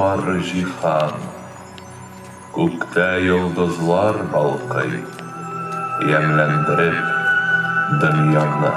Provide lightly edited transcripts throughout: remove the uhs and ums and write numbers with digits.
бар җиһан. Күктә йолдызлар балкый, Ямьләндереп дөньяны.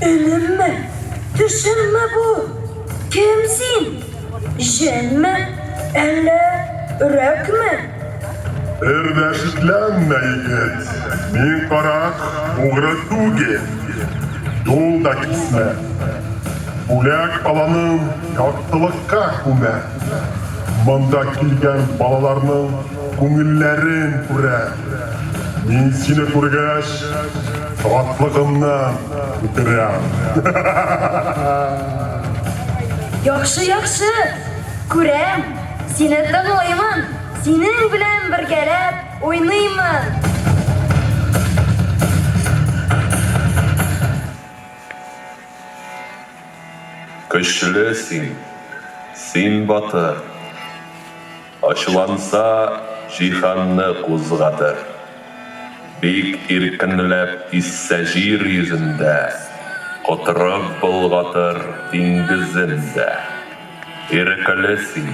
Өнемме? Төшемме бу? Кем син? Җенме? Әллә өрәкме? Бер дә шикләнмә, егет, мин карак, угры түгел. Юл да кисмә. Бүләк аланын яктылыкка күмә. Монда килгән балаларның күңелләрен күрә. Мин сине күргәч, шатлыгымнан үтерәм. Яхшы, яхшы! Күрәм, сине тыңлыймын, синең белән бергәләп уйныймын. Көчле син, син батыр. Ачуланса, җиһанны кузгатыр. Бик иркенләп иссә җир йөзендә, Котырып болгатыр диңгезен дә. Ирекле син,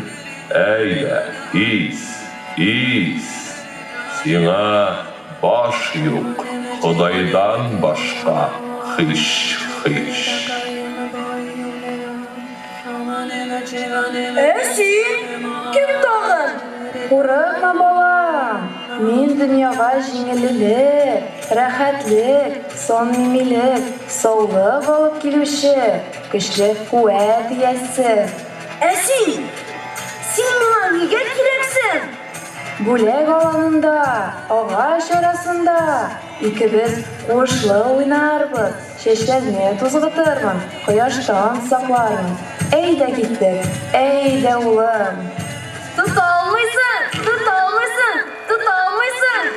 әйдә, ис, ис! Сиңа баш юк, Ходайдан башка һич, һич. Ә син кем тагын? Курыкма, балам, мин дөньяга җиңеллелек, рәхәтлек, самимилек, саулык алып килүче көчле куәт иясе. Ә син? Син миңа нигә кирәксең? Бүләк аланында, агач арасында икебез куышлы уйнарбыз, чәчләрне тузгытырмын, кояштан саклармын. Әйдә киттек, әйдә, улым. Тота алмыйсың, тота алмыйсың, тота алмыйсың!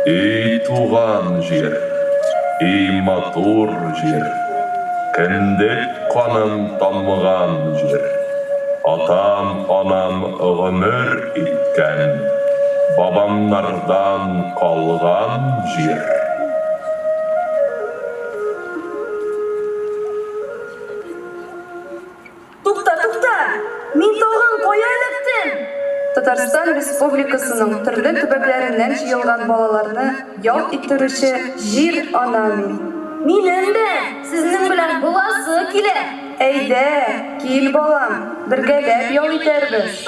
И туган җир, и матур җир, Кендек каным тамган җир, Атам-анам гомер иткән, Бабамнардан калган җир. Тукта, тукта! Мин тагын кая эләктем? Татарстан Республикасының төрле төбәкләреннән җыелган балаларны ял иттерүче Җир-ана мин. Минем дә сезнең белән буласы килә. Әйдә, кил, балам, бергәләп ял итәрбез.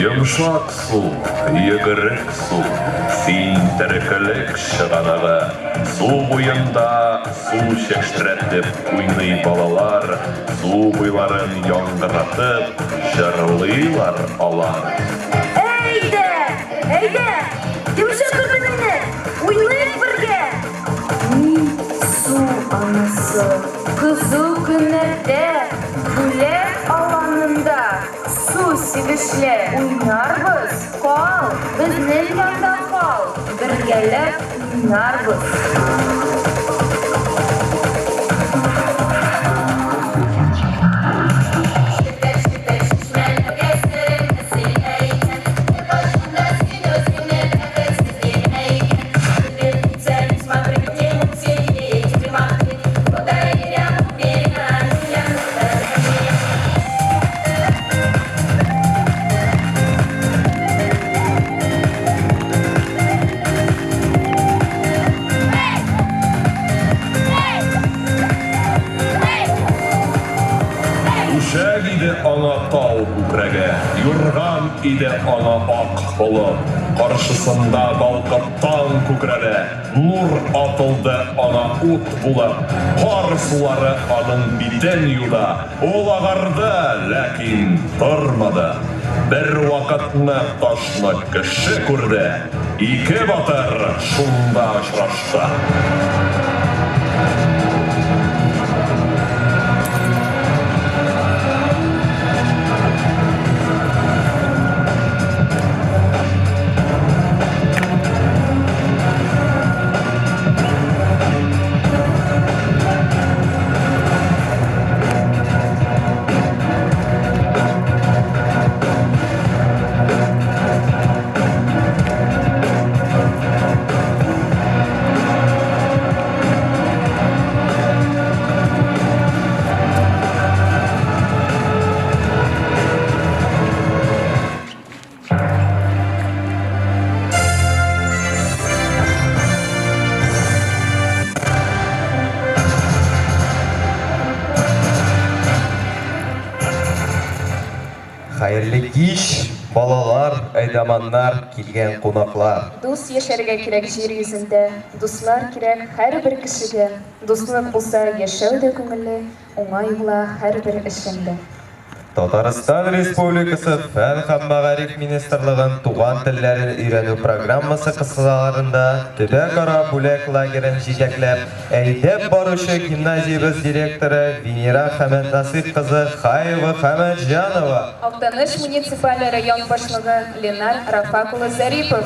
Йомшак су, йөгерек су, син тереклек чыганагы. Су буенда су чәчрәтеп уйный балалар, су буйларын яңгыратып җырлыйлар алар. Әйдә, әйдә, йомшак керде мине, уйныйк бергә. Мин су анасы. Кызу көннәрдә Бүләк аланында су сибешле уйнарбыз, кал, безнең янда кал, бергәләп уйнарбыз. иде аңа ак болыт. Каршысында балкып таң күкрәде, Нур атылды аңа ут булып. Кар сулары аның битен юды, Ул агарды, ләкин тормады. Бервакытны ташны кеше күрде, Ике батыр шунда очрашты. Хәерле кич, балалар, әйдаманнар, килгән кунаклар. Дус яшәргә кирәк җир йөзендә, Дуслар кирәк һәрбер кешегә. Дуслык булса, яшәү дә күңелле, Уңай була һәрбер эшең дә. Татарстан Республикасы Фән һәм мәгариф министрлыгын туган телләрен өйрәнү программасы кысаларында төбәкара Бүләк лагерен җитәкләп, әйдәп баручы гимназиябез директоры Венера Хәмәтнасыйх кызы Хаева-Хәмәтҗанова. Актаныш муниципаль район башлыгы Ленар Рафак улы Зарипов.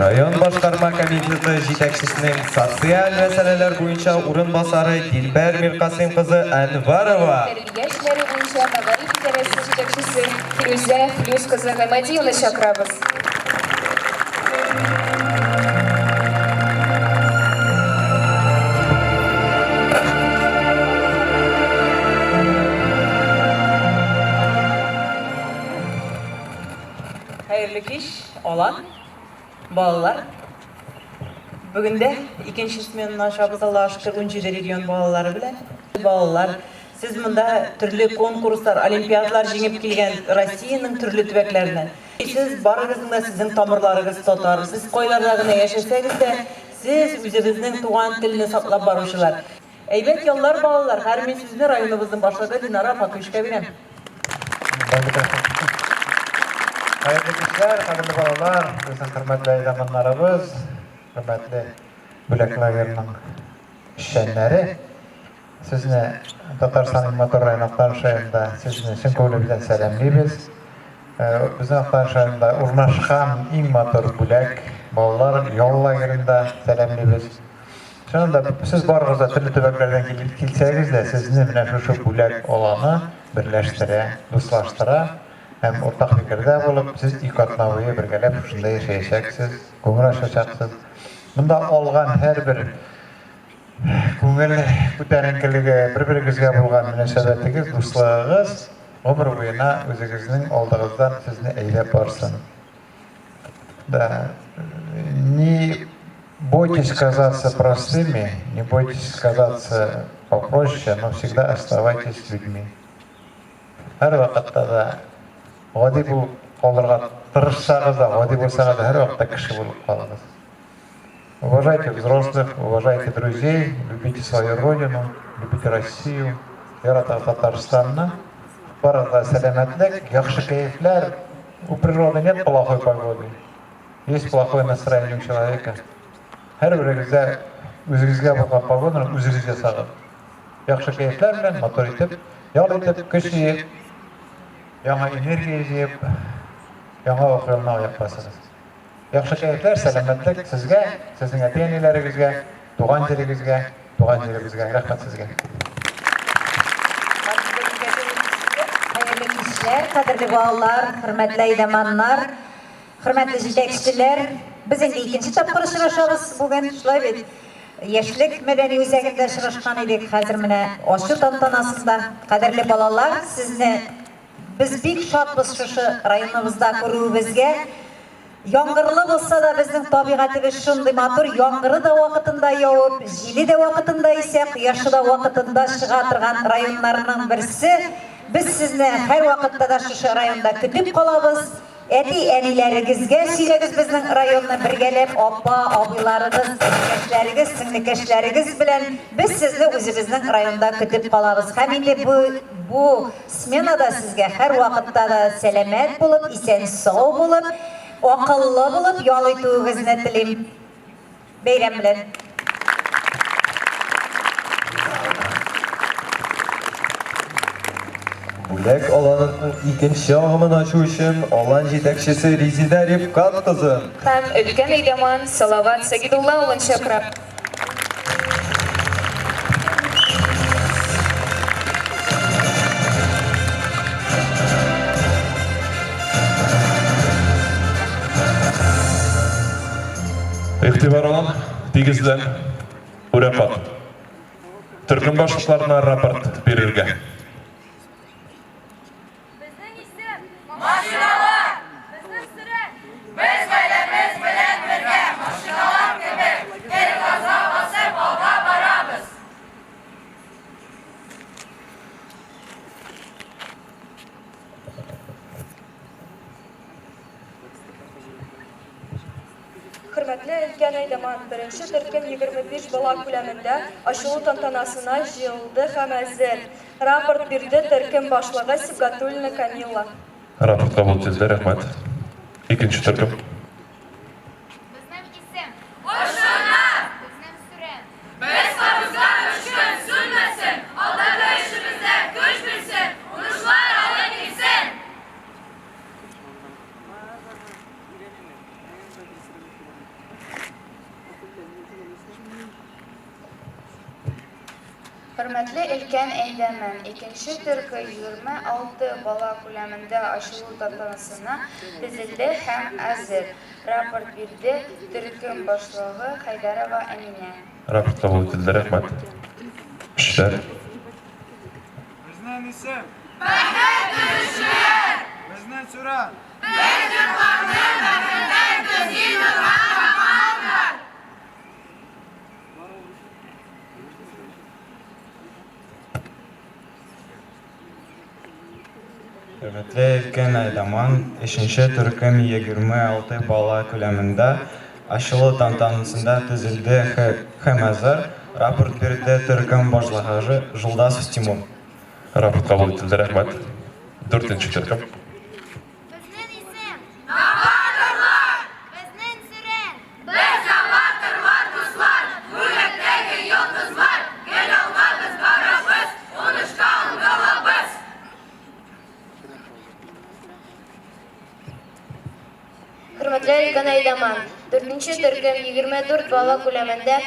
Район башкарма комитеты җитәкчесенең социаль мәсьәләләр буенча урынбасары Дилбәр Миркасыйм кызы Әнвәрова. Тәрбия эшләре буенча мәгариф идарәсе җитәкчесе Фирүзә Флүс кызы Гыймадиеваны чакырабыз. Хәерле кич, Алан, балалар. Бүген дә икенче сменаны ачабыз, Аллага шөкер, 17 регион балалары белән. Балалар, сез монда төрле конкурслар, олимпиадалар җиңеп килгән Россиянең төрле төбәкләреннән. Сез барыгызның да сезнең тамырларыгыз татар. Сез кайларда гына яшәсәгез дә, сез үзебезнең туган телне саклап баручылар. Әйбәт яллар, балалар. Хәер, мин сүзне районыбызның башлыгы Динара апа Көчкә бирәм. Хәерле кичләр, кадерле балалар, безнең хөрмәтле әйдаманнарыбыз, хөрмәтле Бүләк лагерының эшчәннәре. Сезне Татарстанның матур районы Актаныш районында сезне чын күңелебездән сәламлибез. Безнең Актаныш районында урнашкан иң матур Бүләк балалар ял лагерында сәламлибез. Чыннан да, сез барыгыз да төрле төбәкләрдән килеп килсәгез дә, сезне менә шушы бүләк аланы берләштерә, дуслаштыра һәм уртак фикердә булып, сез ике атна буе бергәләп шушында яшәячәксез, күңел ачачаксыз. Монда алган һәрбер күңел күтәренкелеге, бер-берегезгә булган мөнәсәбәтегез, дуслыгыгыз гомер буена үзегезнең алдыгыздан сезне әйдәп барсын. Да, не бойтесь казаться простыми, не бойтесь казаться попроще, но всегда оставайтесь людьми. Һәрвакытта да гади булып калырга тырышсагыз да, гади булсагыз да, һәрвакытта кеше булып калыгыз. Уважайте взрослых, уважайте друзей, любите свою родину, любите Россию, яратыгыз Татарстанны. Барыгызга сәламәтлек, яхшы кәефләр. У природы нет плохой погоды. Есть плохое настроение у человека. Һәрберегездә үзегезгә булган погоданы үзегез ясагыз. Яхшы кәефләр белән, матур итеп, ял итеп, көч җыеп, яңа энергия җыеп, яңа уку елына аяк басыгыз. Яхшы кәефләр, сәламәтлек сезгә, сезнең әти-әниләрегезгә, туган җирегезгә, туган җиребезгә. Рәхмәт сезгә. Хәерле кичләр, кадерле балалар, хөрмәтле әйдаманнар, хөрмәтле җитәкчеләр. Без инде икенче тапкыр очрашабыз бүген, шулай бит? Яшьлек мәдәни үзәгендә очрашкан идек, хәзер менә ачу тантанасында. Кадерле балалар, сезне Без бик шатбыз шушы районыбызда күрүебезгә. Яңгырлы булса да, безнең табигатебез шундый матур, яңгыры да вакытында явып, җиле дә вакытында исә, кояшы да вакытында чыга торган районнарның берсе. Без сезне һәрвакытта да шушы районда көтеп калабыз. Әти-әниләрегезгә сөйләгез безнең районны бергәләп, апа, абыйларыгыз, энекәшләрегез, сеңлекәшләрегез белән без сезне үзебезнең районда көтеп калабыз. Һәм инде бу, бу сменада сезгә һәрвакытта да сәламәт булып, исән-сау булып, акыллы булып ял итүегезне телим. Бәйрәм белән! Бүләк аланының икенче агымын ачу өчен алан җитәкчесе Резидә Рифкат кызын. Һәм өлкән әйдаман Салават Сагидулла улын чакырам. Игътибар алам, тигезлән, үрә кат. Төркем башлыкларына рапорт бирергә. Безнең исем машиналар. Безнең сөрән. Без гаиләбез белән бергә машиналар кебек гел газга басып алга барабыз. Хөрмәтле өлкән әйдаман, беренче төркем 25 бала күләмендә ачылу тантанасына җыелды һәм әзер. Рапорт бирде төркем башлыгы Сибгатуллина Камилла. Рапорт кабул ителде, рәхмәт. Икенче төркем. Безнең исем. Очына! Безнең сөрән. Без кабызган очкын сүнмәсен, алдагы эшебездә көч бирсен, уңышлар алып килсен! Хөрмәтле өлкән әйдәмән, икенче төрке 26 бала күләмендә ачылу тантанасына тезелде һәм әзер, рапорт бирде төркем башлыгы Хәйдәрова Әминә. Рапорт кабул ителде, рәхмәт. Эшләр. Безнең исем. Бәхет бирүчеләр! Безнең сөрән. Без йортларны бәхеттән төзи торган команда! Хөрмәтле өлкән әйдаман, өченче төркем 26 бала күләмендә ачылу тантанасында төзелде һәм әзер, рапорт бирде төркем башлыгы Жолдасов Тимур. Рапорт кабул ителде, рәхмәт. Дүртенче төркем. Безнең исем. Новаторлар! Безнең сөрән. Без новаторлар, дуслар, Бүләктәге йолдызлар, Гел алга без барабыз, Уңышка омтылабыз. Хөрмәтле өлкән әйдаман, дүртенче төркем 24 бала күләмендә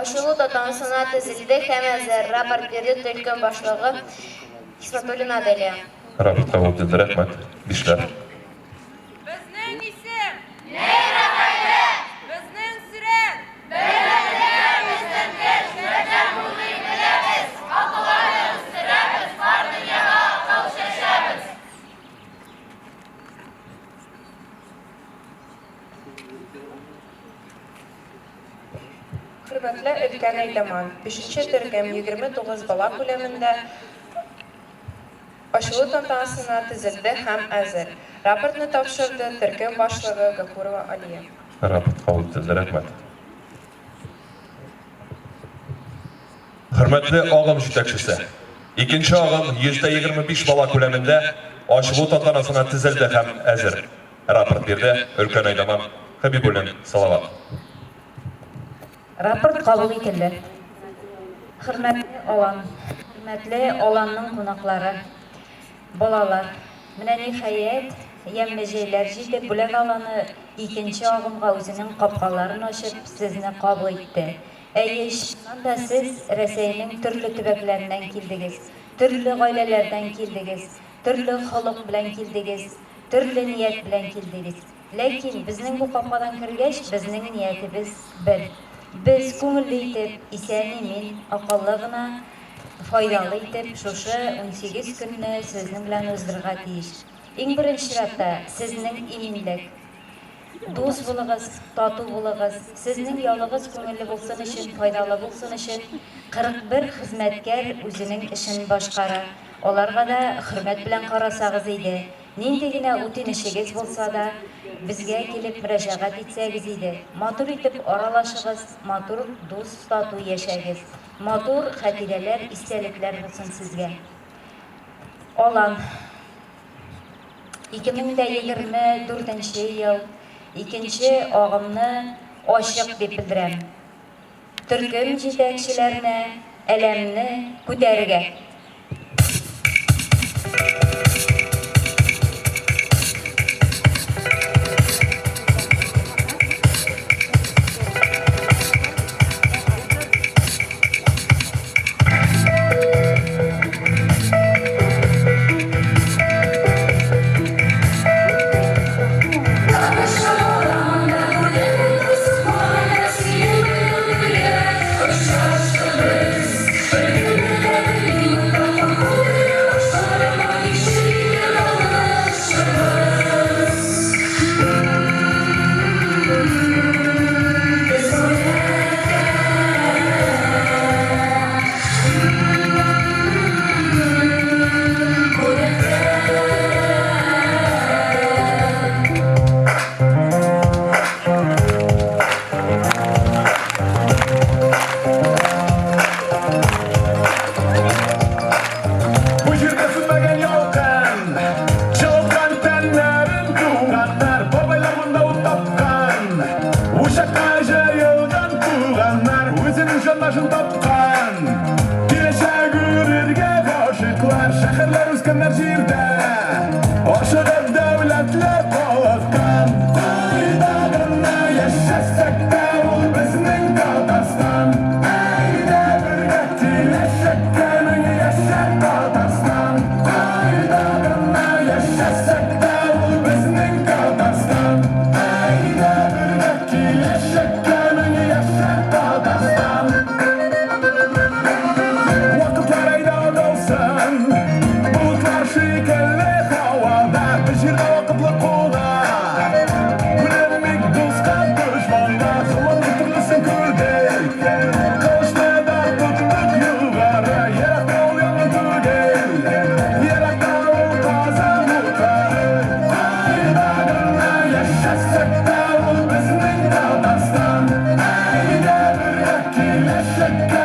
ачылу тантанасына тезелде һәм әзер, рапорт бирде төркем башлыгы Хисмәтуллина Аделия. Рапорт кабул ителде, рәхмәт. Бишләр. Безнең исем. Нейрогаилә! Безнең сөрән. Берлектә безнең көч, бердәм булмый беләбез, Акылларны үстерәбез, бар дөньяга акыл чәчәбез. Хөрмәтле өлкән әйдаман, бишенче төркем 29 бала күләмендә ачылу тантанасына тезелде һәм әзер. Рапортны тапшырды төркем башлыгы Гафурова Алия. Рапорт кабул ителде, рәхмәт. Хөрмәтле агым җитәкчесе! Икенче агым 125 бала күләмендә ачылу тантанасына тезелде һәм әзер. Рапорт бирде өлкән әйдаман Хәбибуллин Салават. Рапорт кабул ителде. Хөрмәтле алан, хөрмәтле аланның кунаклары, балалар! Менә ниһаять, ямьле җәйләр җитеп, Бүләк аланы икенче агымга үзенең капкаларын ачып, сезне кабул итте. Әйе, чыннан да сез Рәсәйнең төрле төбәкләреннән килдегез, төрле гаиләләрдән килдегез, төрле холык белән килдегез, төрле ният белән килдегез. Ләкин безнең бу капкадан кергәч, безнең ниятебез бер. Без күңелле итеп, исән-имин, акыллы гына, файдалы итеп шушы 18 көнне сезнең белән уздырырга тиеш. Иң беренче чиратта, сезнең иминлек. Дус булыгыз, тату булыгыз. Сезнең ялыгыз күңелле булсын өчен, файдалы булсын өчен 41 хезмәткәр үзенең эшен башкара. Аларга да хөрмәт белән карасагыз иде. Нинди генә үтенечегез булса да, безгә килеп мөрәҗәгать итсәгез иде. Матур итеп аралашыгыз, матур, дус, тату яшәгез. Матур хатирәләр, истәлекләр булсын сезгә. Алан. 2024 нче ел, икенче агымны ачык дип белдерәм. Төркем җитәкчеләренә әләмне күтәрергә. Бу җирдә сүнмәгән ялкын, Җылыткан тәннәрен туганнар, Бабайлар монда ут тапкан, Учакка җыелган туганнар, Үзенең җаннашын тапкан. Киләчәк үрергә гашыйклар, Шәһәрләр үскәннәр җирдә, Ашыгып дәүләтләр калыккан. Кайда гына яшәсәк тә, ул безнең Татарстан. Әйдә бергә киләчәккә мең яшәр Татарстан. Кайда гына яшәсәк тә, ул безнең Татарстан. Әйдә бергә киләчәккә мең яшәр Татарстан. Вакытлар әйдә адалсын, Болытлар шикелле һавада, Без җирдә вакытлы кунак. Күренмик дуска, дошманга, Золымның төрлесен күрдек. Кылычны да тоттык югары, Еракта ул янгын түгел, Еракта ул Казан утлары. Кайда гына яшәсәк тә, ул безнең Татарстан. Әйдә бергә киләчәккә.